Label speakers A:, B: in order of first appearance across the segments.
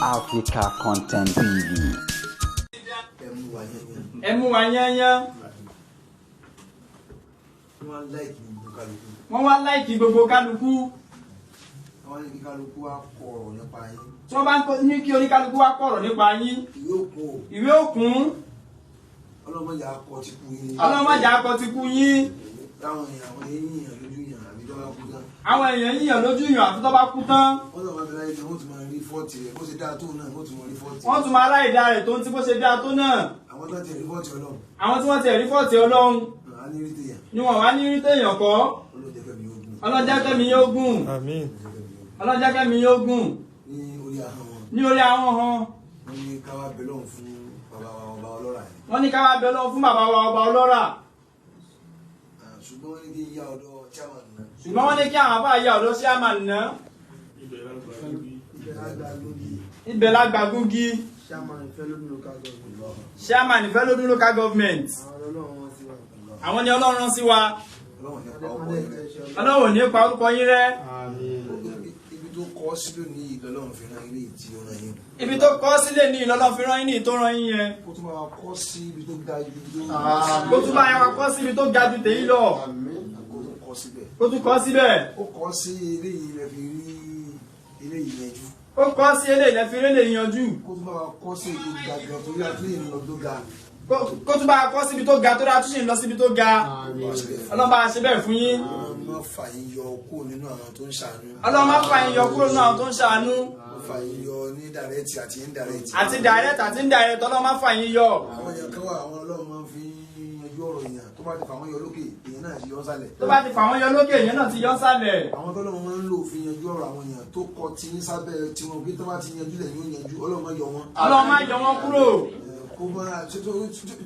A: Africa Content TV.
B: Ẹ mú wa yányán.
C: Ẹ mú wa yányán.
B: Wọ́n like gbogbo kálukú.
C: Wọ́n wá like gbogbo kálukú.
B: Wọ́n ní kí kálukú wá kọ ọ̀rọ̀ nípa yín.
C: Tí wọ́n bá ń ní kí oníkálukú wá kọ̀rọ̀ nípa yín.
B: Ìwé òkun o.
C: Ìwé òkun.
B: Ọlọ́mọdé akọ ti kú yín.
C: Ọlọ́mọdé akọ ti kú yín.
B: Láwọn èèyàn, àwọn èèyàn lójú yàn àbí tó bá kú tán.
C: Àwọn èèyàn yíyàn lójú yàn àfi tó bá kú tán.
B: Wọ́n sọ wọn fi láyé gan, wọ́n tún máa rí fault rẹ̀ bó ṣe dáa tó náà, wọ́n tún máa rí fault.
C: Wọ́n tún máa ráìdá rẹ̀ tó ń tí bó ṣe dáa tó náà.
B: Àwọn tó ti rí fault Ọlọ́run.
C: Àwọn tí wọ́n ti rí fault Ọlọ́run.
B: Á ní rí tèèyàn.
C: Ni wọ́n wá ní rí téèyàn kọ́.
B: Ọlọ́jẹ́ kẹ́mi yóò gùn.
C: Ọlọ́jẹ́ kẹ́mi yóò gùn.
D: Àmín.
C: Ọlọ́jẹ́ kẹ́mi yóò gùn.
B: Ní orí ahọ́n wọn.
C: Ní orí ahọ́n wọn.
B: Wọ́n ní ká wá bẹ lọ́hùn fún bàbá wa ọba ọlọ́rà yẹn.
C: Wọ́n ní ká wá bẹ lọ́hùn fún bàbá wa ọba ọlọ́rà.
B: Ṣùgbọ́n wọ́n ní kí n yá ọ̀dọ̀ chairman náà.
C: Ṣùgbọ́n wọ́n ní kí àwọn àbá yá ọ̀dọ̀ chairman náà. Ibẹ̀ la gbà gúgí.
E: Chairman Ìfẹ́lódún local government.
C: Chairman Ìfẹ́lódún local government. Àwọn ni Ọlọ́run rán sí wa. Ọlọ́run ní pa orúkọ yín rẹ́.
B: Ibi tó kọ́ sí lónìí l'Ọlọ́run fi rán ilé tí ó rán yín.
C: Ibi tó kọ́ sílẹ̀ ní l'Ọlọ́run fi rán yín ní tó rán yín yẹn.
B: Kó tún máa kọ́ sí ibi tó ga ju ibi tó
C: Kó tún máa kọ́ sí ibi tó ga ju tèyí lọ.
B: Kó tún kọ́ síbẹ̀.
C: Kó tún kọ́ síbẹ̀.
B: Ó kọ́ sí ilé yìí rẹ̀ fi rí ilé yìí yanjú.
C: Ó kọ́ sí ilé ilẹ̀ fi rí lè yanjú.
B: Kó tún máa kọ́ sí ibi tó ga gan torí àtúnyẹ̀ ń lọ tó ga.
C: Kó tún bá kọ́ síbi tó ga tó dáa tún sì ń lọ síbi tó ga. Ọlọ́run bá ṣe bẹ́ẹ̀ fún yín.
B: Ọlọ́run má fà yín yọ kúrò nínú àwọn tó ń ṣàánú.
C: Ọlọ́run má fà yín yọ kúrò nínú àwọn tó ń ṣàánú.
B: Má fà yín yọ ní direct àti indirect.
C: Àti direct àti indirect, Ọlọ́run má fà yín yọ.
B: Àwọn èèyàn kan wà, àwọn Ọlọ́run máa ń fi yanjú ọ̀rọ̀ èèyàn. Tó bá ti fà wọ́n yọ lókè, èèyàn náà ti yọ sálẹ̀.
C: Tó bá ti fà wọ́n yọ lókè, èèyàn náà ti yọ sálẹ̀.
B: Àwọn tọ́lọ́run máa ń lò fi yanjú ọ̀rọ̀ àwọn èèyàn tó kọ tí ń sábẹ́ tí wọn bí tó bá ti yanjú lẹ̀ yóò yanjú, Ọlọ́run má yọ wọn.
C: Ọlọ́run má yọ wọn kúrò.
B: Kó bá tí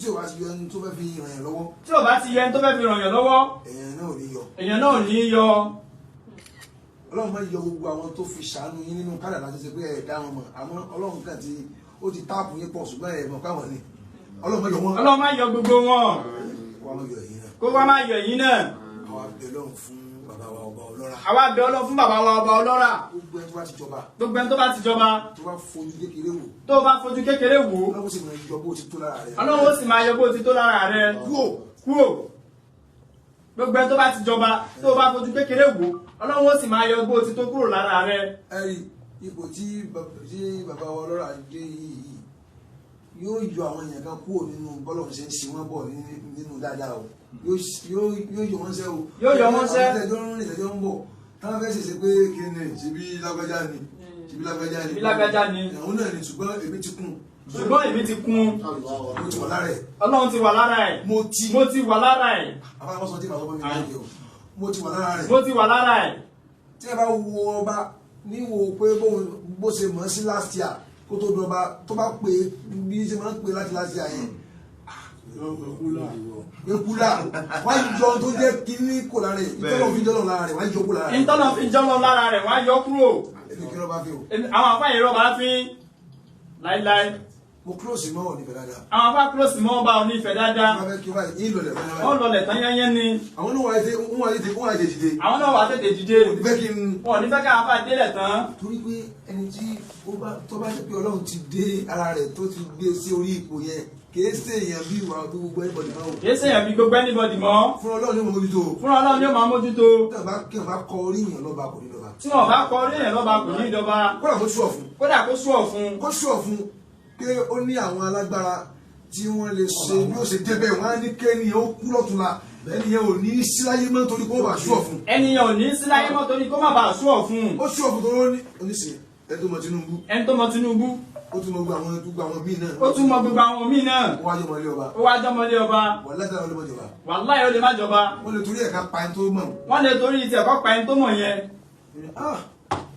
B: ò bá ti yọ ẹni tó fẹ́ fi ràn yàn lọ́wọ́.
C: Tí ò bá ti yọ ẹni tó fẹ́ fi ràn yàn lọ́wọ́.
B: Èèyàn náà ò ní yọ.
C: Èèyàn náà ò ní yọ.
B: Ọlọ́run máa yọ gbogbo àwọn tó fi ṣàánú yín nínú kádàrá tó ṣe pé ẹ̀ dá wọn mọ̀, àmọ́ Ọlọ́run kàn ti ó ti táàpù yín pọ̀, ṣùgbọ́n ẹ̀ mọ̀ káwọn ni. Ọlọ́run máa yọ wọn.
C: Ọlọ́run máa yọ gbogbo wọn.
B: Kó wá máa yọ ẹ̀yin náà.
C: Kó wá máa yọ ẹ̀yin náà.
B: Àwa bẹ Ọlọ́run fún bàbá wa ọba ọlọ́rà.
C: Àwa bẹ Ọlọ́run fún bàbá wa ọba ọlọ́rà.
B: Gbogbo ẹni tó bá ti jọba.
C: Gbogbo ẹni tó bá ti jọba.
B: Tó bá fojú kékeré wò.
C: Tó bá fojú kékeré wò.
B: Ọlọ́run sì máa yọ bó ti tó lára rẹ.
C: Ọlọ́run ó sì máa yọ bó ti tó lára rẹ.
B: Kúò.
C: Kúò. Gbogbo ẹni tó bá ti jọba, tó bá fojú kékeré wò, Ọlọ́run ó sì máa yọ bó ti tó kúrò lára rẹ.
B: Ẹ rí ipò tí bàbá wa ọlọ́rà dé yìí, yóò yọ àwọn èèyàn kan kúrò nínú bọ́lọ̀ ṣe ń ṣe wọ́n bọ̀ nínú dáadáa o. Yóò yọ wọ́n ṣẹ́ o.
C: Yóò yọ wọ́n ṣẹ́.
B: Àwọn tẹ́jọ́ ń rìn tẹ́jọ́ ń bọ̀ táwọn fẹ́ ṣèṣe pé kí ni ṣebí lágbájá ni, ṣebí lágbájá ni,
C: ṣebí lágbájá ni.
B: Àwọn náà ni, ṣùgbọ́n èmi ti kún.
C: Ṣùgbọ́n èmi ti kún.
B: Mo ti wà lára ẹ̀.
C: Ọlọ́run ti wà lára ẹ̀.
B: Mo ti.
C: Mo ti wà lára ẹ̀.
B: Àbá wọn sọ tí màá sọ fún mi láti o. Mo ti wà lára rẹ̀.
C: Mo ti wà lára ẹ̀.
B: Tí ẹ bá wo ọba níwò pé bó ṣe mọ̀ sí last year kó tó dọba, tó bá pè bí ṣe máa ń pè láti last year yẹn. Ekula wá yọ tó jẹ́ kíní kò lára rẹ̀, ìtọ́nà fi jọ́lọ̀ lára rẹ̀, wá yọ kó lára rẹ̀.
C: Ìtọ́nà fi jọ́lọ̀ lára rẹ̀, wá yọ kúrò.
B: Èmi kí ló bá fi o.
C: Àwọn àfáà yìí rọ́bà fi láíláí.
B: Mo close mọ́ Ọọ̀ni Ifẹ̀ dáadáa.
C: Àwọn àfáà close mọ́ ọba Ọọ̀ni Ifẹ̀ dáadáa.
B: Wọ́n fẹ́ kí wọ́n yìí lọlẹ̀ fún
C: Wọ́n lọlẹ̀ tán yányán ni.
B: Àwọn náà wà tètè dìde.
C: Àwọn náà wà tètè dìde.
B: Wọ́n ní fẹ́ kí n.
C: Wọ́n ní fẹ́ ká àfáà délẹ̀ tán.
B: Torí pé ẹni tí tó bá jẹ́ pé Ọlọ́run ti dé ara rẹ̀ tó ti gbé sí orí ipò yẹn, kìí ṣe èèyàn bí ìwà bí gbogbo anybody mọ́ o.
C: Kìí ṣe èèyàn bí gbogbo anybody mọ́.
B: Fún Ọlọ́run ní mójútó.
C: Fún Ọlọ́run ní máa mójútó.
B: Tí wọ́n bá kọ orí èèyàn lọ́ba kò ní lọ́ba.
C: Tí wọ́n bá kọ orí èèyàn lọ́ba kò ní lọ́ba.
B: Kódà kó sú ọ̀fun.
C: Kódà kó sú ọ̀fun.
B: Kó sú ọ̀fun pé ó ní àwọn alágbára tí wọ́n lè ṣe bí ó ṣe débẹ̀, wọ́n á ní kẹ́ni ó kú lọ́tùnla, ẹnìyẹn ò ní síláyé mọ́ torí kó má bàa sú ọ̀fun.
C: Ẹnìyẹn ò ní síláyé mọ́ torí kó má bàa sú ọ̀fun.
B: Ó sú ọ̀fun torí ó ní oníṣe ẹni tó mọ Tinubu.
C: Ẹni tó mọ Tinubu.
B: Ó tún mọ gbogbo àwọn gbogbo àwọn míì náà.
C: Ó tún mọ gbogbo àwọn míì náà.
B: Ó wá jọmọlé ọba.
C: Ó wá jọmọlé ọba.
B: Wàláhì ó lè má jọba.
C: Wàláhì ó lè má jọba.
B: Wọ́n lè torí ẹ̀ka pa ẹni tó mọ̀.
C: Wọ́n lè torí ti ẹ̀kọ́ pa ẹni tó mọ̀ yẹn.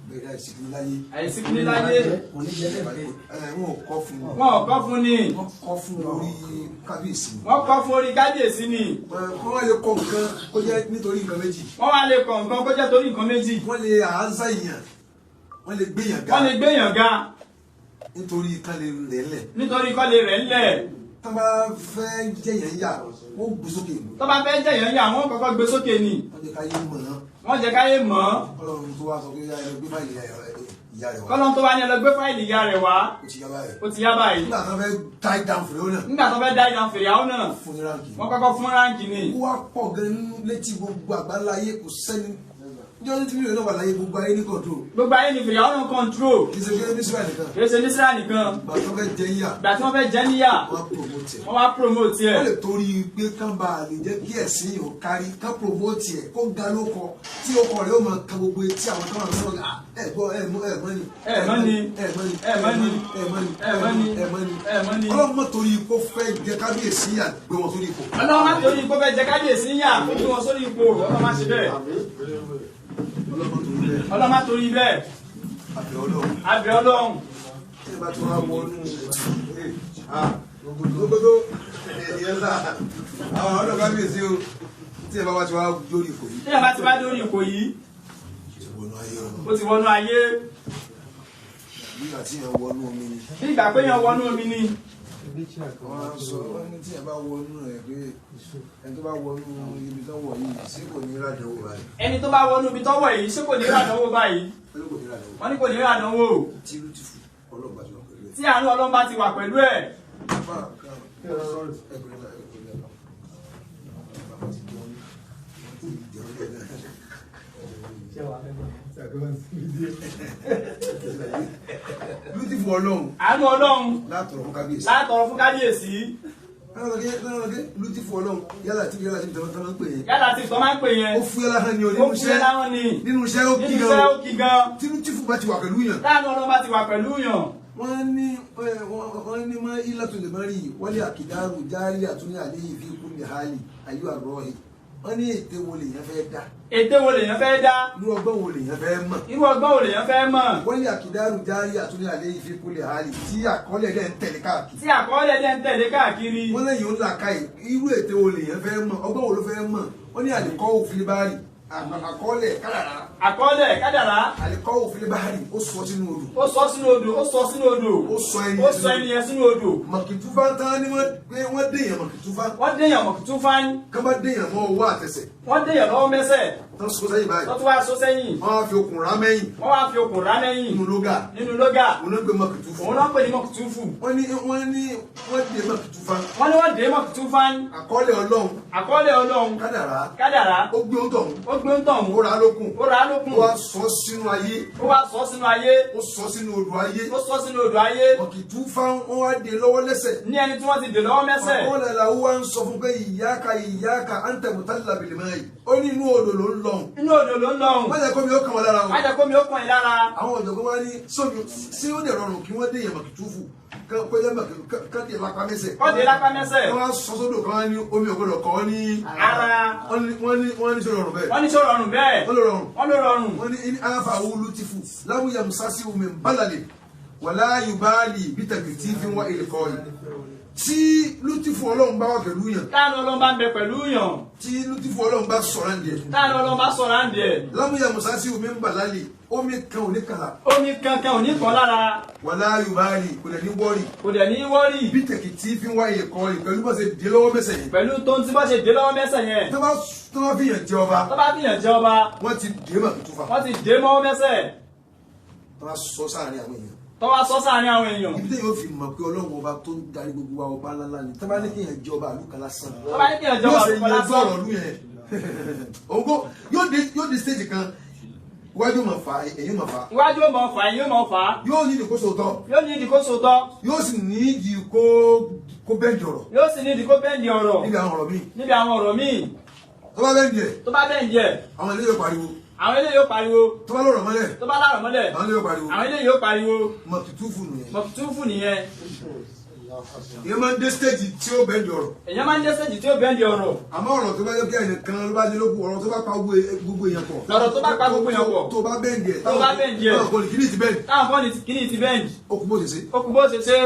B: Bẹ̀rẹ̀ àìsíkú láyé.
C: Àìsíkú láyé.
B: Wọ́n ò kọ́ fún.
C: Wọ́n ò kọ́ fún ni.
B: Wọ́n kọ́ fún orí kábíyèsí.
C: Wọ́n kọ́ fún orí kábíyèsí ni.
B: Wọ́n wá lè kọ́ nǹkan kó jẹ́ nítorí nǹkan méjì.
C: Wọ́n wá lè kọ́ nǹkan kó jẹ́ torí nǹkan méjì.
B: Wọ́n lè àánsá èèyàn. Wọ́n lè gbéyàn ga.
C: Wọ́n lè gbéyàn ga.
B: Nítorí kan lè rẹ̀ ńlẹ̀.
C: Nítorí kan lè rẹ̀ ńlẹ̀.
B: Tó bá fẹ́ jẹ̀yàn yà, wọ́n gbé sókè.
C: Tó bá fẹ́ jẹ̀yàn yà, wọ́n kọ́kọ́ gbé sókè ni.
B: Wọ́n jẹ́ káyé mọ̀ ọ́n.
C: Wọ́n jẹ́ káyé mọ̀ ọ́n.
B: Ọlọ́run tó wá sọ pé yá ẹ gbé báyìí ìyá rẹ̀ wá.
C: Kọ́lọ́n tó wá ní ẹ lọ gbé fáìlì ìyá rẹ̀ wá.
B: Ó ti yá báyìí.
C: Ó ti yá báyìí.
B: Nígbà tó fẹ́ tie down fèrè ó náà.
C: Nígbà tó fẹ́ dá ìdá Fìràwọ́nà náà.
B: Fún ní ránkì.
C: Wọ́n kọ́kọ́ fún ránkì ni.
B: Ó wá pọ̀ gan létí gbogbo àgbáláyé, kò sẹ́ni níjọ́ tí mílíọ̀nù náà wà láyé, gbogbo ayé ní control.
C: Gbogbo ayé ni Fìràwọ́nà control.
B: Kì í ṣe pé ní Israel nìkan.
C: Kì í ṣe ní Israel nìkan.
B: Ìgbà tó fẹ́ jẹ yíyà.
C: Ìgbà tí wọ́n fẹ́ jẹ níyà.
B: Wọ́n promote ẹ̀.
C: Wọ́n wá promote ẹ̀.
B: Wọ́n lè torí pé kán bá a lè jẹ́ kí ẹ̀sìn yìí ó kárí, kán promote ẹ̀ kó ga ló kọ tí ó kọ rẹ̀ ó máa ka gbogbo etí àwọn tó wà lọ́wọ́ ẹ̀ gbọ́ ẹ̀ mọ́ ẹ̀ mọ́ ni.
C: Ẹ̀ mọ́ ni.
B: Ẹ̀ mọ́ ni.
C: Ẹ̀ mọ́ ni.
B: Ẹ̀ mọ́ ni.
C: Ẹ̀ mọ́ ni.
B: Ẹ̀ mọ́ ni.
C: Ẹ̀ mọ́ ni.
B: Ọlọ́run mọ̀ torí kó fẹ́ jẹ kábíyèsí yà gbé wọn sórí ipò.
C: Ọlọ́run má torí kó fẹ́ jẹ kábíyèsí yà kó gbé wọn sórí ipò. Ọlọ́run má ṣe bẹ́ẹ̀.
B: Ọlọ́run mọ̀ torí bẹ́ẹ̀.
C: Ọlọ́run má torí bẹ́ẹ̀.
B: Àbẹ̀ Ọlọ́run.
C: Àbẹ̀ Ọlọ́run.
B: Tí ẹ bá tún wá wọnú gbogbo ẹ̀yẹ sá àwọn ọ̀dọ́ kábíyèsí o, tí ẹ bá wá ti wá dórí ipò yìí.
C: Tí ẹ bá ti wá dórí ipò yìí.
B: Ti wọnú ayé ọ̀nà.
C: Ó ti wọnú ayé.
B: Nígbà tí ẹ wọnú omi ni.
C: Bí ìgbà pé yẹn wọnú omi ni.
B: Wọ́n sọ wọ́n ní tí ẹ bá wọnú rẹ̀ pé ẹni tó bá wọnú ibi tó wọ̀ yìí ṣé kò ní ràdánwò báyìí.
C: Ẹni tó bá wọnú ibi tó wọ̀ yìí ṣé kò ní ràdánwò báyìí.
B: Wọ́n ní kò ní ràdánwò.
C: Wọ́n ní kò ní ràdánwò.
B: Tí lùtìfù Ọlọ́run bá ti wà pẹ̀lú ẹ̀.
C: Tí àánú Ọlọ́run bá ti wà pẹ̀lú ẹ̀.
B: Lùtìfù Ọlọ́run.
C: Àánú Ọlọ́run.
B: Látọ̀rọ̀ fún kábíyèsí.
C: Látọ̀rọ̀ fún kábíyèsí.
B: Lùtìfù Ọlọ́run yálà tí yálà tí tọ́ máa ń pè yẹn.
C: Yálà tí tọ́ máa ń pè yẹn.
B: Ó fúyẹ́ láhán ni o nínú iṣẹ́.
C: Ó fúyẹ́ láhán ni.
B: Nínú iṣẹ́ ó kí gan.
C: Nínú iṣẹ́ ó kí gan.
B: Tí lùtìfù bá ti wà pẹ̀lú yàn.
C: Láàánú Ọlọ́run bá ti wà pẹ̀lú yàn.
B: Wọ́n ní mọ́ ilátò lè mọ́rí wọ́lé àkìdárù járí àtúnyà àléyìn fi kú ní hali ayú àrọ́hì. Wọ́n ní ète wo lèèyàn fẹ́ dá.
C: Ète wo lèèyàn fẹ́ dá.
B: Irú ọgbọ́n wo lèèyàn fẹ́ mọ̀.
C: Irú ọgbọ́n wo lèèyàn fẹ́ mọ̀.
B: Wọ́lé àkìdárù járí àtúnyà àléyìn fi kú ní hali tí àkọọ́lẹ̀ dẹ̀ ń tẹ̀lé káàkiri.
C: Tí àkọọ́lẹ̀ dẹ̀ ń tẹ̀lé káàkiri.
B: Wọ́n lẹ́yìn ó ń làkàyè irú ète wo lèèyàn fẹ́ mọ̀, ọgbọ́n wo ló fẹ́ mọ̀. Wọ́n ní àlìkọ́ òfin báárì àkọọ́lẹ̀ kádàrá.
C: Àkọọ́lẹ̀ kádàrá.
B: Àlìkọ́ òfin báárì ó sọ sínú odò.
C: Ó sọ sínú odò, ó sọ sínú odò.
B: Ó sọ ẹni
C: ó sọ ẹni yẹn sínú odò.
B: Mọ̀kìtúfá tán ni wọ́n dèèyàn mọ̀kìtúfá.
C: Wọ́n dèèyàn mọ̀kìtúfá.
B: Kán bá dèèyàn mọ́ ọwọ́ àtẹsẹ̀.
C: Wọ́n dèèyàn lọ́wọ́ mẹ́sẹ̀.
B: Tán sọ sẹ́yìn báyìí.
C: Wọ́n tún wá sọ sẹ́yìn.
B: Wọ́n wá fi okùn rá mẹ́yìn.
C: Wọ́n wá fi okùn rá mẹ́yìn.
B: Nínú lógà.
C: Nínú lógà.
B: Òun ló ń pè mọ̀kìtúfù.
C: Òun ló ń pè ní mọ̀kìtúfù.
B: Wọ́n ní wọ́n dè mọ̀kìtúfá.
C: Wọ́n ní wọ́n dè mọ̀kìtúfá.
B: Àkọọ́lẹ̀ Ọlọ́run.
C: Àkọọ́lẹ̀ Ọlọ́run.
B: Kádàrá.
C: Kádàrá.
B: Ó gbé ń tọ̀hún.
C: Ó gbé ń tọ̀hún.
B: Ó rà á lókun.
C: Ó rà á lókun.
B: Ó wá sọ sínú ayé.
C: Ó wá sọ sínú ayé.
B: Ó sọ sínú odò ayé.
C: Ó sọ sínú odò ayé.
B: Mọ̀kìtúfá wọ́n wá dè lọ́wọ́ lẹ́sẹ̀.
C: Ní ẹni tí wọ́n ti dè lọ́wọ́ mẹ́sẹ̀.
B: Àkọọ́lẹ̀ làwọn wá ń sọ fún pé ìyáka ìyáka àǹtẹ̀mùtálà bìlìmọ́ yìí. Ó ní inú odò ló ń lọ́hùn.
C: Inú odò ló ń lọ́hùn.
B: Má jẹ́ kómi ó kàn wọ́n lára o.
C: Má jẹ́ kómi ó kàn yín lára.
B: Àwọn ọ̀jọ̀gbọ́n wá ní sómi sí ó lè rọrùn kí wọ́n dé yẹn mọ̀kìtúfù kán dé lápá mẹ́sẹ̀.
C: Kán dé lápá mẹ́sẹ̀.
B: Wọ́n á sọ sódò kan wá ní omi ò gbọdọ̀ kàn ní.
C: Ara.
B: Wọ́n ní sọ rọrùn bẹ́ẹ̀.
C: Wọ́n ní sọ rọrùn bẹ́ẹ̀.
B: Wọ́n ló rọrùn.
C: Wọ́n ló rọrùn.
B: Wọ́n ní afa wulu tifu láwùyà musasi omi balale wàlá yubali bítàkì tí fi wá ìlẹ̀kọ́ yìí. Tí lútìfù Ọlọ́run bá wà pẹ̀lú yàn.
C: Táànù Ọlọ́run bá ń bẹ pẹ̀lú yàn.
B: Tí lútìfù Ọlọ́run bá sọ̀rọ̀ ń díẹ̀.
C: Táànù Ọlọ́run bá sọ̀rọ̀ ń díẹ̀.
B: Lámúyà musasi omi ń bà lálẹ́ omi kan ò ní kàlà.
C: Omi kankan ò ní kàn lára.
B: Wàlá yubali kò dẹ̀ ní wọ́rì.
C: Kò dẹ̀ ní wọ́rì.
B: Bítẹ̀kì tí fi ń wá ìlẹ̀kọ́ yìí pẹ̀lú bá ṣe dé lọ́wọ́ mẹ́sẹ̀ yẹn.
C: Pẹ̀lú tó ń tí bá ṣe dé lọ́wọ́ mẹ́sẹ̀ yẹn.
B: Tó bá fi yàn jẹ ọba.
C: Tó bá fi yàn jẹ ọba.
B: Wọ́n ti dé mọ̀kìtúfà.
C: Wọ́n ti dé mọ́wọ́ mẹ́sẹ̀.
B: Tó bá sọ sáàrin àwọn èèyàn.
C: Tó wá sọ sáàrin àwọn èèyàn.
B: Ibi tí yóò fi mọ̀ pé Ọlọ́run ọba tó ń darí gbogbo wa ọba ńláńlá ni. Tó bá ní kéèyàn jẹ ọba àlùkà lásán.
C: Tó bá ní kéèyàn jẹ ọba àlùkà lásán.
B: Yóò ṣe yanjú ọ̀rọ̀ lú yẹn. Ògo yóò dé stage kan. Iwájú máa fà èyí máa fà.
C: Iwájú máa fà èyí máa fà.
B: Yóò ní ìdí kó sòótọ́.
C: Yóò ní ìdí kó sòótọ́.
B: Yóò sì ní ìdí kó bẹ́ǹdì ọ̀rọ̀.
C: Yóò sì ní ìdí kó bẹ́ǹdì ọ̀rọ̀.
B: Níbi àwọn ọ̀rọ̀ míì.
C: Níbi àwọn ọ̀rọ̀ míì.
B: Tó bá bẹ́ǹdì ẹ̀.
C: Tó bá bẹ́ǹdì ẹ̀.
B: Àwọn ilé yóò pariwo.
C: Àwọn eléyìí yóò pariwo.
B: Tó bá lọ̀rọ̀ mọ́lẹ̀.
C: Tó bá lọ̀rọ̀ mọ́lẹ̀.
B: Àwọn eléyìí yóò pariwo.
C: Àwọn eléyìí yóò pariwo.
B: Mọ̀kìtúfù nìyẹn.
C: Mọ̀kìtúfù nìyẹn.
B: Èèyàn máa ń dé stéèjì tí ó bẹ́ǹdì ọ̀rọ̀.
C: Èèyàn máa ń dé stéèjì tí ó bẹ́ǹdì ọ̀rọ̀.
B: Àmọ́ ọ̀rọ̀ tó bá yẹ kí ẹnìkan ló bá dé lókun ọ̀rọ̀ tó bá pa gbogbo èèyàn pọ̀.
C: Ọ̀rọ̀ tó bá pa gbogbo èèyàn pọ̀.
B: Tó bá bẹ́ǹdì ẹ̀.
C: Tó bá bẹ́ǹdì ẹ̀.
B: Táwọn kò ní kíní ti bẹ́ǹdì.
C: Táwọn kò ní kíní ti bẹ́ǹdì.
B: Ó kú bó ṣe ṣe.
C: Ó kú bó ṣe ṣe.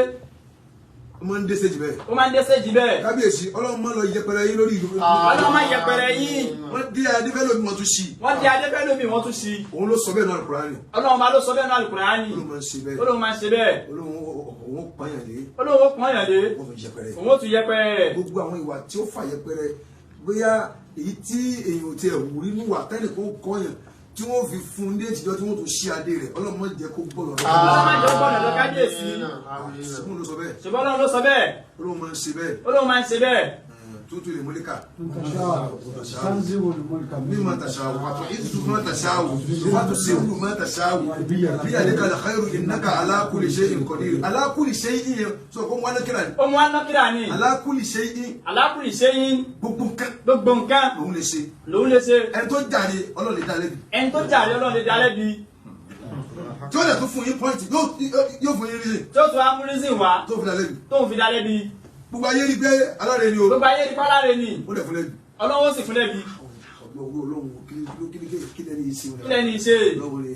B: Ó máa ń dé stéèjì bẹ́ẹ̀.
C: Ó máa ń dé stéèjì bẹ́ẹ̀.
B: Kábíyèsí Ọlọ́run máa lọ yẹpẹrẹ yín lórí ìlú.
C: Ọlọ́run máa yẹpẹrẹ yín.
B: Wọ́n dé adéfẹ́lómi wọ́n tún ṣí.
C: Wọ́n dé adéfẹ́lómi wọ́n tún ṣí.
B: Òun ló sọ bẹ́ẹ̀ náà Al-Kùránì.
C: Ọlọ́run máa ló sọ bẹ́ẹ̀ náà Al-Kùránì.
B: Olóhùn máa ń ṣe bẹ́ẹ̀.
C: Olóhùn máa ń ṣe bẹ́ẹ̀.
B: Olóhùn òun pààyàn lé.
C: Olóhùn ó pààyàn lé.
B: Wọ́n fi yẹpẹrẹ.
C: Òun ó tún yẹpẹrẹ rẹ̀.
B: Gbogbo àwọn ìwà tí ó fà yẹpẹrẹ bóyá èyí tí èèyàn ò tiẹ̀ wù rí níwà tẹ́nì kó kọ́yàn tí wọ́n fi fún ní ètìjọ́ tí wọ́n tún ṣí adé rẹ̀ Ọlọ́run má jẹ́ kó gbọ́dọ̀ lọ.
C: Ọlọ́run má jẹ́ kó gbọ́dọ̀ lọ kábíyèsí.
B: Ṣùgbọ́n ló sọ bẹ́ẹ̀.
C: Ṣùgbọ́n Ọlọ́run ló sọ bẹ́ẹ̀.
B: Ọlọ́run máa ń ṣe bẹ́ẹ̀.
C: Ọlọ́run máa ń ṣe bẹ́ẹ̀.
B: Tutu le mulika
D: tanzi'ul mulka
B: mimman tasha'u wa tu'izzu man tasha'u wa tuzillu man tasha'u biyadika al-khayru innaka ala kulli shay'in qadir ala kulli shay'in so ko mo nakira ni
C: Ó mú anákìrà ni.
B: ala kulli shay'in
C: Ala kulli shay'in.
B: gbogbo nǹkan
C: Gbogbo nǹkan
B: lòun lè ṣe
C: lòun lè ṣe.
B: ẹni tó jàre Ọlọ́run lè dá lẹ́bi
C: Ẹni tó jàre Ọlọ́run lè dá lẹ́bi.
B: tí ó lè tún fún yín pọ́ìntì yóò fún yín rí
C: Tí ó tún amúrísìn wá
B: tó fi dá lẹ́bi
C: tóun fi dá lẹ́bi.
B: gbogbo ayé rí pé aláre ni o
C: Gbogbo ayé rí páláre ni.
B: ó lè fún lẹ́bi
C: Ọlọ́run ó sì fún lẹ́bi.
B: ọgbọ́n Ọlọ́run kí lẹ́ni yìí ṣe
C: Kí lẹ́ni ṣe?
B: lọ́wọ́ ni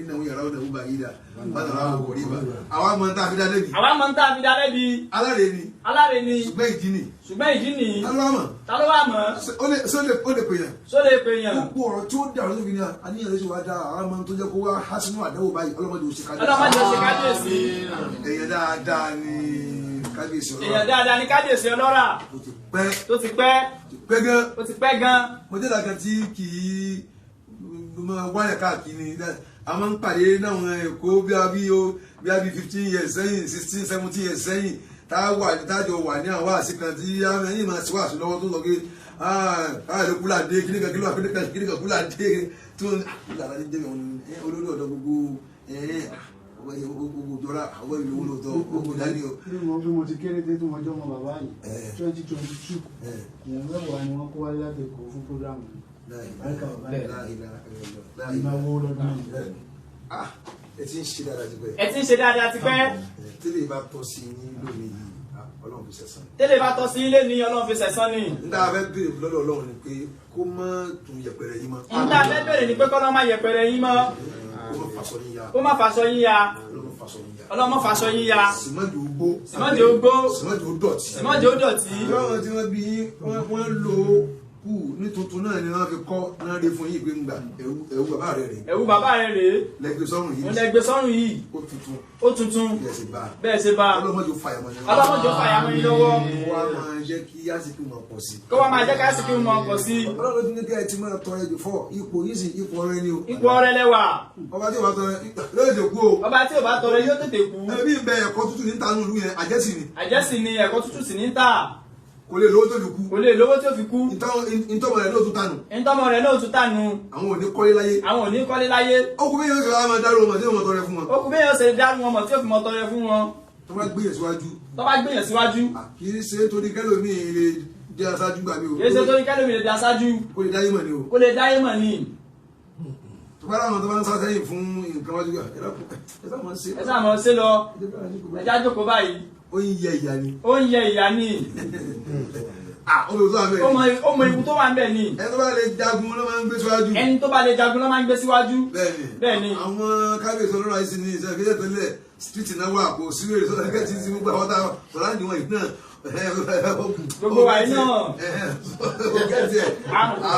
B: ìnáwó yàrá ọ̀nà ìwúbà yìí dà bàtà láwọn kò rí bá àwa máa ń tá a fi dá lẹ́bi
C: Àwa máa ń tá a fi dá lẹ́bi.
B: aláre ni
C: Aláre ni.
B: ṣùgbọ́n ìdí ni
C: Ṣùgbọ́n ìdí nìyí.
B: alọ́mọ̀
C: Ta ló wà mọ̀?
B: ó lè pè yàn
C: Ṣó lè pè yàn?
B: gbogbo ọ̀rọ̀ tí ó dàrú lóbi ni àníyàn lóṣù wa dá àwọn máa ń tó jẹ́ kó wá há sínú àdánwò báyìí ọlọ́mọdé ò ṣe kábíyèsí
C: Ọlọ́mọdé ó ṣe kábíyèsí.
B: èèyàn dáadáa ni kábíyèsí
C: Èèyàn
B: ọlọ́run
C: dáadáa ni kábíyèsí ọlọ́rà.
B: ó ti pẹ́
C: Tó ti pẹ́.
B: ti pẹ́ gan
C: Ó ti pẹ́ gan.
B: mo jẹ́ dàgbà tí kì í máa wáyà káàkiri a máa ń pàdé náwọn Èkó bí a bí o bí a bí 15 years sẹ́yìn 16 17 years sẹ́yìn tá a wà tájọ wà ní àwọn àṣì kan tí ẹ̀yìn máa ṣe wàásù lọ́wọ́ tó sọ pé káàdé kúlà dé kíníkan kíló kíníkan kíníkan kúlà dé tó ń kúlà dé jẹ́ olórí ọ̀dọ́ gbogbo gbogbo ìjọra àwọn ìlú olóòótọ́ gbogbo ìdání o.
D: Bí mo ti kéré dé tó mo jọ́ ọmọ bàbá yìí 2022 èèyàn mẹ́wàá ni wọ́n kó wáyé láti Èkó fún programu yìí. Àríkà bàbá yìí ìnáwó lọ́dún yìí.
B: Ah, ẹ ti ń ṣe dáadáa ti pẹ́.
C: Ẹ ti ń ṣe dáadáa ti pẹ́.
B: Tẹ́lẹ̀ bá tọ́ sí ní lónìí yìí, Ọlọ́run fi ṣẹ̀san.
C: Tẹ́lẹ̀ bá tọ́ sí ilé ní Ọlọ́run fi ṣẹ̀san ni.
B: N tá a fẹ́ béèrè lọ́dọ̀ Ọlọ́run ni pé kó má tún yẹpẹrẹ yín mọ́.
C: N tá a fẹ́ béèrè ni pé kọ́lọ́ má yẹpẹrẹ yín mọ́.
B: Kó má faṣọ yín ya.
C: Kó má faṣọ yín ya.
B: Ọlọ́run faṣọ yín ya.
C: Ọlọ́run má faṣọ yín ya.
B: Sìmọ́dì ogbó.
C: Sìmọ́dì ogbó.
B: Sìmọ́dì ó dọ̀tí.
C: Sìmọ́dì ó dọ̀tí.
B: Lọ́wọ́ tí wọ́n bí wọ́n lò ó kù ní tuntun náà ni wọ́n fi kọ́ náà rí fún yín pé ń gbà ẹ̀wù bàbá rẹ̀ rèé.
C: Ẹ̀wù bàbá rẹ̀ rèé.
B: Lẹ́gbẹ̀ẹ́ sọ́run yìí.
C: Òun lẹ́gbẹ̀ẹ́ sọ́run yìí.
B: Ó tuntun.
C: Ó tuntun.
B: Bẹ́ẹ̀ ṣe bá.
C: Bẹ́ẹ̀ ṣe bá.
B: Ọlọ́mọdé ó fàyàmọ́ yín lọ́wọ́.
C: Ọlọ́mọdé ó fàyàmọ́ yín lọ́wọ́.
B: Kó wá máa jẹ́ kí àsìkò máa pọ̀ sí.
C: Kó wá máa jẹ́ kí àsìkò máa pọ̀ sí.
B: Ọlọ́run ti ní kí ẹ ti máa tọrẹ jù fọ́ ipò yìí sì ipò ọrẹ ni o.
C: Ipò ọrẹ lẹ́wà.
B: Ọba tí ò bá tọrẹ yóò tètè kú o.
C: Ọba tí ò bá tọrẹ yóò tètè kú.
B: Ẹbí ń bẹ ẹ̀kọ́ tútù ní tanu ìlú yẹn àjẹsì ni.
C: Àjẹsì ni ẹ̀kọ́ tútù sì ní tà.
B: Kò lè lówó tó fi kú.
C: Kò lè lówó tó fi kú.
B: Ìtọ́mọ rẹ̀ náà tún tanu.
C: Ìtọ́mọ rẹ̀ náà tún tanu.
B: Àwọn ò ní kọ́lé láyé.
C: Àwọn ò ní kọ́lé láyé.
B: Okùn bí yóò ṣe wá máa dárò wọn tí yóò mọ tọrẹ fún wọn.
C: Okùn bí yóò ṣe dárò wọn mọ̀ tí yóò fi mọ tọrẹ fún wọn.
B: Tó bá gbé yẹn síwájú.
C: Tó bá gbé yẹn síwájú.
B: Kì í ṣe torí kẹ́lòmíì lè jẹ́ aṣáájú gbà mí o.
C: Kì í ṣe torí kẹ́lòmíì lè jẹ́ aṣáájú.
B: Kó lè dáyé mọ̀ ni o.
C: Kó lè dáyé mọ̀ ni.
B: Tó bá láwọn tó bá ń sá sẹ́yìn fún nǹkan wájú gbà ẹ sáà mọ̀ ṣe.
C: Ẹ sáà mọ̀ ṣe lọ. Ẹ já jókòó báyìí.
B: Ó ń yẹ ìyá ni.
C: Ó ń yẹ ìyá ni. Ó mọ ewu tó wà ń bẹ̀ ni.
B: Ẹni tó bá lè jagun ló máa ń gbé síwájú.
C: Ẹni tó bá lè jagun ló máa ń gbé síwájú.
B: Bẹ́ẹ̀ni. Àwọn kábíyèsí ọlọ́run àìsí ní ìṣẹ́ ìfẹ́ tẹ́lẹ̀ street náà wà kò sí wèrè sọ́dọ̀ ẹgbẹ́ tí ń sin gbogbo àwọn táwọn sọ̀rọ̀ àǹdí wọn yìí náà.
C: Gbogbo wa yìí náà.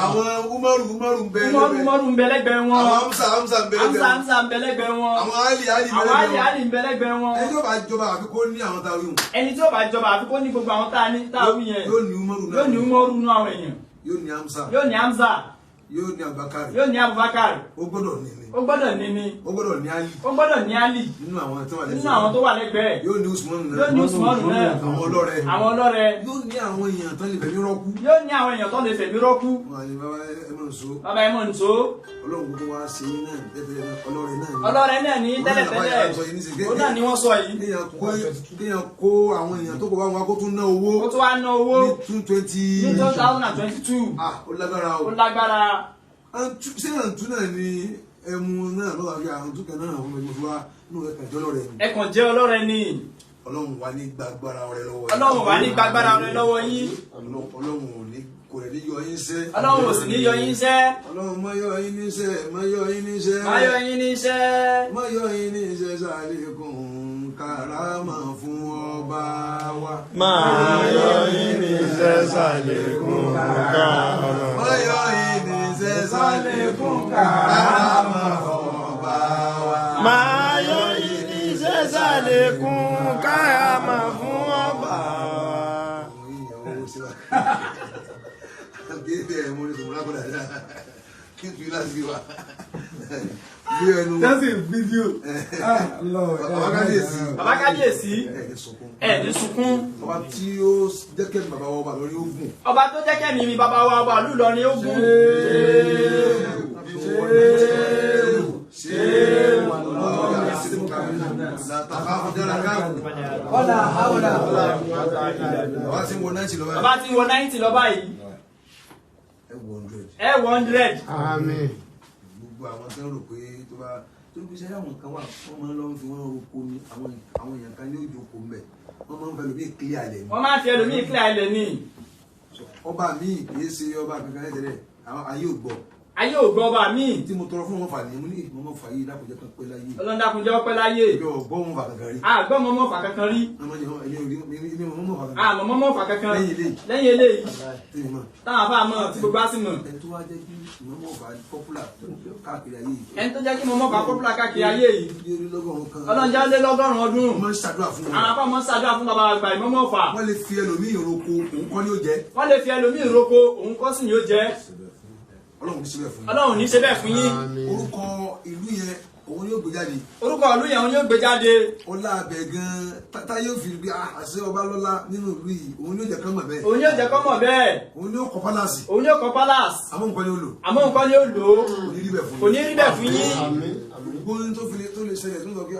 B: Àwọn Umaru Umaru ń bẹ
C: lẹ́gbẹ̀ẹ́. Umaru ń bẹ lẹ́gbẹ̀ẹ́ wọn.
B: Àwọn Hamsa Hamsa ń bẹ lẹ́gbẹ̀ẹ́ wọn.
C: Hamsa Hamsa ń bẹ lẹ́gbẹ̀ẹ́ wọn.
B: Àwọn Ali Ali ń bẹ lẹ́gbẹ̀ẹ́ wọn.
C: Àwọn Ali Ali ń bẹ lẹ́gbẹ̀ẹ́ wọn.
B: Ẹni tí ó bá jọba àfi kó ní àwọn tá a wí wọn.
C: Ẹni tí ó bá jọba àfi kó ní gbogbo àwọn tá a wí yẹn.
B: Yóò ní Umaru náà.
C: Yóò ní Umaru náà àwọn èèyàn.
B: Yóò ní Hamsa.
C: Yóò ní Hamsa.
B: Yóò ní Abubakar.
C: Yóò ní Abubakar.
B: Ó gbọ́dọ̀ ní ni.
C: Ó gbọ́dọ̀ ní ni.
B: Ó gbọ́dọ̀ ní Ali.
C: Ó gbọ́dọ̀ ní Ali.
B: Nínú àwọn tó wà lẹ́gbẹ̀ẹ́.
C: Nínú àwọn tó wà lẹ́gbẹ̀ẹ́.
B: Yóò ní Usman náà.
C: Yóò ní Usman náà.
B: Àwọn ọlọ́rẹ.
C: Àwọn ọlọ́rẹ.
B: Yóò ní àwọn èèyàn tó lè fẹ̀mí rọ́kú.
C: Yóò ní àwọn èèyàn tó lè fẹ̀mí rọ́kú.
B: Wọ́n á ní bàbá ẹ mọ̀ nsọ.
C: Bàbá ẹ mọ̀ nsọ.
B: Ọlọ́run gbogbo wa ṣe é náà tẹ́tẹ́lẹ̀ ọlọ́rẹ náà ni.
C: Ọlọ́rẹ náà ní tẹ́lẹ̀tẹ́lẹ̀. Ó náà ni wọ́n sọ yìí.
B: Kéèyàn kó àwọn èèyàn tó kó bá wọn kó tún ná owó.
C: Ó tún wá ná owó.
B: Ní 2020.
C: Ní 2022.
B: Ah, ó lágbára o.
C: Ó lágbára.
B: Ṣé àǹtú náà ni ẹmu náà lọ́wọ́ àbí àǹtú kan náà àwọn ọmọ ìwà nù ẹ̀kàn jẹ́ ọlọ́rẹ ni.
C: Ẹ̀kàn jẹ́ ọlọ́rẹ ni.
B: Ọlọ́run wà ní gbàgbára ọrẹ lọ́wọ́ yín.
C: Ọlọ́run wà ní gbàgbára ọrẹ lọ́wọ́ yín.
B: Ọlọ́run ò ní kò rẹ̀ ní yọ yín sẹ́.
C: Ọlọ́run ò sì ní yọ yín sẹ́.
B: Ọlọ́run má yọ yín níṣẹ́ má yọ yín níṣẹ́.
C: Má yọ yín níṣẹ́.
B: Má yọ yín níṣẹ́ sàlékún kàrámà fún ọba wa.
F: Má yọ yín níṣẹ́ sàlékún kàrámà.
B: Má yọ yín níṣẹ́ sàlékún kàrámà fún ọba wa.
F: Má yọ yín níṣẹ́ sàlékún kàrámà fún ọba wa.
B: Kí n fi láti wá bí ẹnu.
D: That's a video.
B: Bàbá kábíyèsí.
C: Bàbá kábíyèsí.
B: Ẹ ní sunkún.
C: Ẹ ní sunkún.
B: Ọba tí ó jẹ́ kẹ́mi bàbá wa ọba lórí ogun.
C: Ọba tó jẹ́ kẹ́mi mi bàbá wa ọba ìlú Ìlọrin ogun.
B: Wala hawla. Bàbá tí ń wọ 90 lọ báyìí.
C: Bàbá tí ń wọ 90 lọ báyìí.
B: Ẹ wọ 100.
C: Ẹ wọ 100.
F: Àmín.
B: Gbogbo àwọn tó ń rò pé tó bá tó bí sẹ́yìn àwọn kan wà wọ́n máa ń lọ fi wọ́n roko ni àwọn èèyàn kan ní òjò kò mbẹ̀ wọ́n máa ń fẹ́ lómi clear ilẹ̀ ni.
C: Wọ́n máa ń fi ẹlòmíì clear ilẹ̀ ni.
B: Ọba mi kì í ṣe ọba kankan lẹ́tẹ̀lẹ̀ àwọn ayé ò gbọ́.
C: Ayé ò gbọ́ ọba mi.
B: Tí mo tọrọ fún wọn fà ní mo ní ìmọ̀ mọ̀ fà yìí lákòjẹ́ kan pẹ́ láyé.
C: Ọlọ́run dákun jẹ́ ọpẹ́ láyé.
B: Èmi ò gbọ́ wọn fà kankan rí.
C: Àgbọ̀ mọ́ mọ́ fà kankan rí. Àmọ́ mọ́ mọ́ fà kankan.
B: Lẹ́yìn eléyìí.
C: Lẹ́yìn eléyìí. Táwọn afá mọ̀ tí gbogbo á sì mọ̀.
B: Ẹni tó wá jẹ́ kí ìmọ̀ mọ̀ fà pọ́pùlà káàkiri ayé yìí.
C: Ẹni tó jẹ́ kí mọ̀ mọ̀ fà pọ́pùlà káàkiri ayé yìí. Ọlọ́run jẹ́ lé lọ́gọ́rùn-ún ọdún.
B: Wọ́n máa ń ṣàdúrà fún wọn.
C: Àwọn afá mọ̀ ń ṣàdúrà fún bàbá àgbà ìmọ̀ mọ̀ fà.
B: Wọ́n lè fi ẹlòmíì roko òun kọ́ ni ó jẹ.
C: Wọ́n lè fi ẹlòmíì roko òun kọ́ sì ni ó jẹ.
B: Ọlọ́run ní ṣe bẹ́ẹ̀ fún yín.
C: Ọlọ́run ní ṣe bẹ́ẹ̀ fún yín.
B: Orúkọ ìlú yẹn òun yóò gbé jáde.
C: Orúkọ ìlú yẹn òun yóò gbé jáde.
B: Ọlá abẹ gan tata yóò fi bí àṣẹ ọba lọ́lá nínú ìlú yìí òun yóò jẹ́ kán mọ̀ bẹ́ẹ̀.
C: Òun yóò jẹ́ kán mọ̀ bẹ́ẹ̀.
B: Òun yóò kọ́ pálásì.
C: Òun yóò kọ́ pálásì.
B: Àmọ́ nǹkan ni ó lò.
C: Àmọ́ nǹkan ni ó lò.
B: Kò ní rí bẹ́ẹ̀ fún yín.
C: Kò ní rí bẹ́ẹ̀ fún yín.
B: Gbogbo ohun tó fi tó lè ṣẹlẹ̀ tó ń sọ pé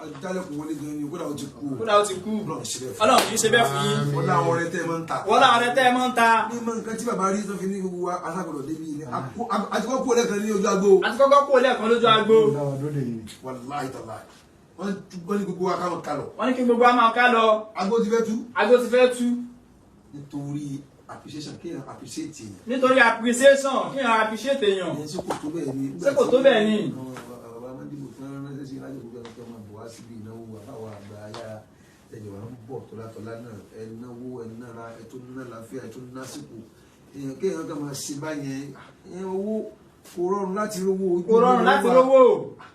B: ajálẹ̀kùn wọlé gan ni kódà ó ti kú.
C: Kódà ó ti kú.
B: Ọlọ́run ní ṣe bẹ́ẹ̀ fún yín.
C: Ọlọ́run ní ṣe bẹ́ẹ̀ fún yín.
B: Wọ́n láwọn ọrẹ tẹ́ ẹ máa ń ta.
C: Wọ́n láwọn ọrẹ tẹ́ ẹ máa ń ta.
B: Ní mọ nǹkan tí bàbá rí tó fi ní gbogbo wa aṣákòlò débi ilé. Àti kọ́kọ́ kú lẹ́ẹ̀kan ní ojú agbo.
C: Àti kọ́kọ́ kú lẹ́ẹ̀kan lójú agbo.
B: Wàláhì tàláhì. Wọ́n ní gbogbo wa ká máa ká lọ.
C: Wọ́n ní kí gbogbo wa máa ká lọ.
B: Agbo ti fẹ́ tú.
C: Agbo ti fẹ́ tú.
B: Nítorí appreciation kéèyàn appreciate èèyàn.
C: Nítorí appreciation kéèyàn appreciate èèyàn.
B: Ṣé kò tó bẹ́ẹ̀ ni?
C: Ṣé kò tó bẹ́ẹ̀ ni?
B: Bàbá Mádìbò fún ránṣẹ́ sí láti gbogbo ẹ̀rọ máa bọ̀ wá síbi ìnáwó àbáwọ̀ àgbà ayára tẹ̀jọ̀ wá ń bọ̀ tọ́látọ́lá náà ẹ náwó ẹ nára ẹ tó ná láfíà ẹ tó násìkò èèyàn kéèyàn kan máa ṣe báyẹn ẹ owó kò rọrùn láti rówó.
C: Kò rọrùn láti rówó.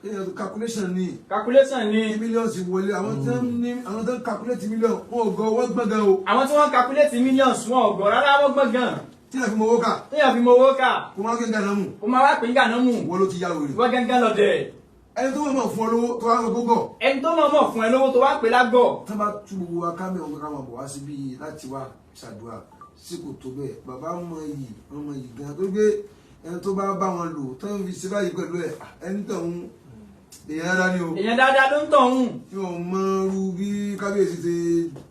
B: Èèyàn tó calculation ni.
C: Calculation ni.
B: Millions wọlé àwọn tó ń ní àwọn tó ń calculate million wọn ò gọ wọ́n gbọ́n gan o.
C: Àwọn tí wọ́n calculate millions wọn ò gọ rárá wọ́n gbọ́n gan.
B: Tí yàn fi mọ owó kà.
C: Tí yàn fi mọ owó kà.
B: Kò máa gángan náà mú.
C: Kò máa wá pín gànà mú.
B: Wọ́n ló ti yá wèrè.
C: Wọ́n gángan lọ dẹ̀.
B: Ẹni tó mọ̀ fún ọ lówó tó wá gbogbo.
C: Ẹni tó mọ̀ fún ẹ lówó tó wá pè lágọ̀.
B: Tá bá tú gbogbo wa ká mẹ́wọ̀n ká máa bọ̀ wá síbí láti wá ṣàdúrà sí kò tó bẹ́ẹ̀ bàbá mọ iyì wọn mọ iyì gan tó gbé ẹni tó bá bá wọn lò tó ń fi ṣe báyìí pẹ̀lú ẹ ẹni tó ń èèyàn dáadáa ni o.
C: Èèyàn dáadáa ló ń tọ̀ ń.
B: Mi ò mọ irú bí kábíyèsí ti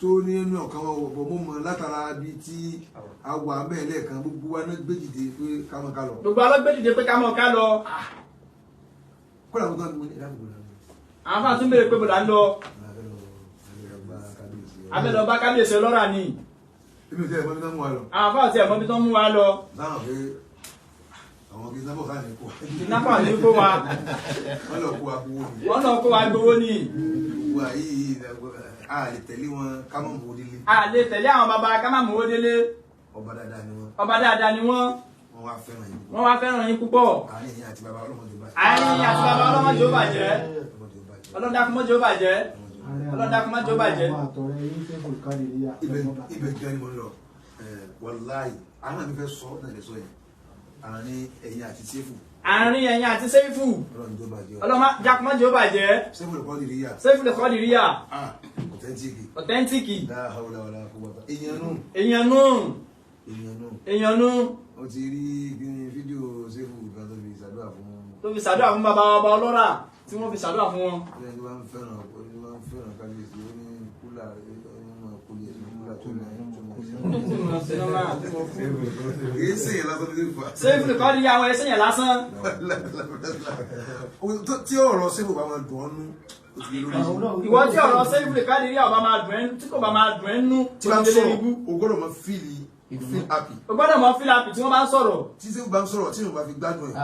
B: tó nínú ọ̀kan wọn bọ̀ mo mọ̀ látara bí tí a wà bẹ́ẹ̀ lẹ́ẹ̀kan gbogbo wa náà gbé dìde pé ká mọ̀ ká lọ.
C: Gbogbo wa ló gbé dìde pé ká mọ̀ ká lọ.
B: Kódà mo kàn mí ní ìdáàbòbò lánàá.
C: Àwọn afáà tún béèrè pé bò là ń lọ. Abẹ́ lọ bá kábíyèsí ọlọ́rà ni.
B: Èmi ò tẹ́ ẹ̀ mọ́ bí tán mú wa lọ.
C: Àwọn afáà tí ẹ̀ mọ́ bí tán mú wa lọ.
B: Láwọn pé àwọn kìdínápọ̀ sáà ní kó wa.
C: Kìdínápọ̀ ní kó wa.
B: Wọ́n lọ kó wa gbowó ni.
C: Wọ́n lọ kó wa gbowó ni.
B: Gbogbo ayé a lè tẹ̀lé wọn ká má mú délé.
C: A lè tẹ̀lé àwọn baba ká má mú délé.
B: Ọba dáadáa ni wọ́n.
C: Ọba dáadáa ni wọ́n.
B: Wọ́n wá fẹ́ràn yín.
C: Wọ́n wá fẹ́ràn yín púpọ̀.
B: Àárín yín àti baba ọlọ́mọdé ó bàjẹ́.
C: Àárín yín àti baba ọlọ́mọdé ó bàjẹ́. Ọlọ́dàkùnmọ́jẹ́ ó bàjẹ́. Ọlọ́dàkùnmọ́jẹ́ ó bàjẹ́.
B: Ibẹ̀ gan ni mo ń lọ. Wàláì, àwọn àmì fẹ́ sọ náà lè sọ yẹn. Àárín ẹ̀yin àti Sẹ́fù.
C: Àárín ẹ̀yin àti Sẹ́fù. Ọlọ́mọdé ó bàjẹ́.
B: Sẹ́fù lè kọ́ dìrí yà.
C: Sẹ́fù lè kọ́ dìrí yà.
B: Authentic.
C: Authentic.
B: La hawla wala quwwata. Èèyàn nù.
C: Èèyàn nù.
B: Èèyàn nù.
C: Èèyàn nù.
B: Ó ti rí fídíò Sẹ́fù kan tó fi ṣàdúrà fún.
C: Tó fi ṣàdúrà fún bàbá ọba ọlọ́rà tí wọ́n fi ṣàdúrà fún wọn.
B: Ẹni tó bá ń fẹ́ràn ẹni tó bá ń fẹ́ràn kábíyèsí ó ní kúlà ẹni máa kúlè ẹni kúlà tó ní kìí ṣèyàn lásán ní ìfà.
C: Sẹ́fù kọ́ ni àwọn ẹsẹ̀ yẹn lásán.
B: Tí ọ̀rọ̀ Sẹ́fù bá máa dùn ọ́ nú.
C: Ìwọ tí ọ̀rọ̀ Sẹ́fù kọ́ ni ọba máa dùn ẹ́ tí kò bá máa dùn ẹ́ nú.
B: Tí bá ń sọ̀rọ̀ o gbọ́dọ̀ máa fíìlì feel happy.
C: O gbọ́dọ̀ máa feel happy tí wọ́n bá ń sọ̀rọ̀.
B: Tí Sẹ́fù bá ń sọ̀rọ̀ tí wọ́n bá fi gbádùn ẹ̀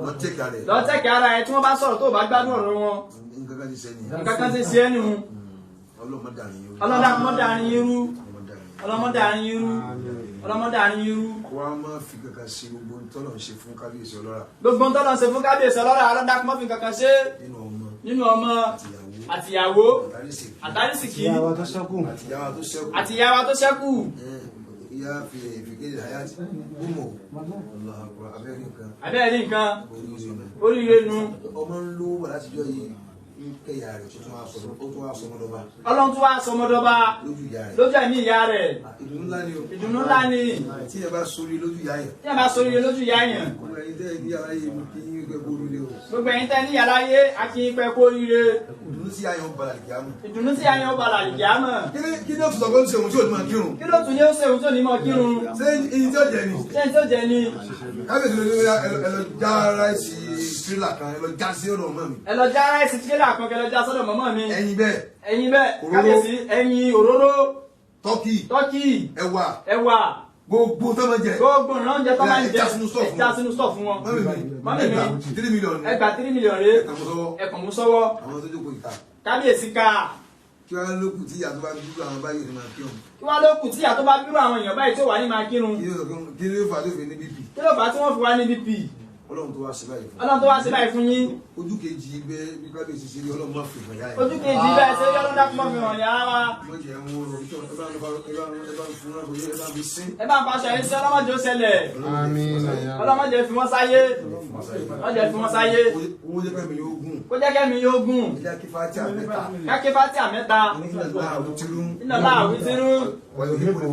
B: lọ tẹ́kì ara ẹ̀.
C: Lọ tẹ́kì ara ẹ̀ tí wọ́n bá ń sọ̀rọ̀ tó bá gbádùn ọ̀rọ̀ wọn.
B: Nǹkan kan ti ṣe nìyẹn.
C: Nǹkan kan ti ṣe é nù.
B: Ọlọ́mọdé àárín yín rú.
C: Ọlọ́mọdé àárín yín rú. Ọlọ́mọdé àárín yín rú. Ọlọ́mọdé àárín yín rú.
B: Kó wá má fi kankan ṣe gbogbo ntọ́lọ̀ ń ṣe fún kábíyèsí ọlọ́rà.
C: Gbogbo ntọ́lọ̀ ń ṣe fún kábíyèsí ọlọ́rà ọlọ́dàkùnmọ́ fi kankan ṣe.
B: Nínú ọmọ.
C: Nínú ọmọ. Àtìyàwó. Àtàrísìkí.
D: Àtìyàwó tó ṣẹ́kù.
B: Àtìyàwó tó ṣẹ́kù.
C: Àtìyàwó tó ṣẹ́kù.
B: ìyá fìkéde hayati ọmọ Allahu Akbar abẹ́rẹ́ nǹkan
C: Abẹ́rẹ́ nǹkan.
B: oríire
C: Oríire nu.
B: Ọmọ ń lówó wà látijọ́ yìí ń kẹyà rẹ̀ tó tún wá sọmọdọ́ba.
C: Ọlọ́run tún wá sọmọdọ́ba.
B: Lójú ìyá rẹ̀.
C: Lójú ẹ̀mí ìyá rẹ̀.
B: Ìdùnnú ńlá ni o.
C: Ìdùnnú ńlá ni.
B: Tí ẹ bá sórí lójú ìyá yẹn.
C: Tí ẹ bá sóríire lójú ìyá yẹn.
B: Ọmọ ẹni tẹ́ ẹ ní yàrá yìí mú kí yín pẹ́ kó oríire o.
C: Gbogbo ẹ̀yin tẹ́ ní yàrá yé akínyìn pẹ́ kó oríire.
B: Ìdùnnú sí ayọ̀ ń balà kìá mú.
C: Ìdùnnú sí ayọ̀ ń balà kìá mọ̀.
B: Kí ni ó tún sọ pé ó ń ṣe òun tí ò ní máa kírun?
C: Kí ló tún ní ó ṣe òun tí ò ní máa kírun?
B: Ṣé ìyí tí ó jẹ ni?
C: Ṣé ìyí tí ó jẹ ni?
B: Kábíyèsí ló ní ẹ lọ já ráìsì tírélà kan, ẹ lọ já sí ọ̀dọ̀ mọ́ mi.
C: Ẹ lọ já ráìsì tírélà kan kẹ lọ já sọ́dọ̀ mọ́mọ́ mi.
B: Ẹyin bẹ́ẹ̀.
C: Ẹyin bẹ́ẹ̀. Kábíyèsí ẹyin òróró.
B: Tọ́kì.
C: Tọ́kì.
B: Ẹ̀wà.
C: Ẹ̀wà.
B: Gbogbo tó máa ń jẹ.
C: Gbogbo náà ń jẹ tó máa ń jẹ.
B: Ẹ já sínú stọ̀ fún wọn.
C: Ẹ já sínú stọ̀ fún wọn.
B: Mọ́mì mi. Ẹgbà 3 million.
C: Ẹgbà 3 million rèé.
B: Ẹ̀kàn mú sọ́wọ́.
C: Ẹ̀kàn mú sọ́wọ́.
B: Àwọn tó jókòó ìta.
C: Kábíyèsí ká.
B: Kí wàá ló kù tí ìyá tó bá dúró àwọn báyìí ní máa kírun.
C: Kí wàá ló kù tí ìyá tó bá dúró àwọn èèyàn báyìí tó wà ní máa kírun.
B: Kí ló fà tó fi ní BP?
C: Kí ló fà tí wọ́n fi wá ní BP?
B: Ọlọ́run tó wá ṣe báyìí fún.
C: Ọlọ́run tó wá ṣe báyìí fún yín.
B: Ojú kejì ibẹ̀ bí kábíyèsí ṣe rí Ọlọ́run má fi hàn yá ẹ̀.
C: Ojú kejì ibẹ̀ ṣe rí Ọlọ́run dákun má fi hàn yá wa.
B: Wọ́n jẹ́ ń wọ́n rọ̀ ẹ bá ń fún wọn ẹ bá ń fi sín.
C: Ẹ bá ń faṣọ yín sí ọlọ́mọdé ó ṣẹlẹ̀. Ọlọ́mọdé fi wọ́n sáyé. Ọlọ́mọdé fi wọ́n sáyé.
B: Owó jẹ́ kẹ́mi yóò gùn.
C: Kó jẹ́ kẹ́mi yóò gùn.
B: Ẹ jẹ́ kí Fátíà mẹ́ta.
C: Ká ké Fátíà mẹ́ta.
B: Iná láàwí tírú.
C: Iná láàwí tírú.
B: Wàyò hípò.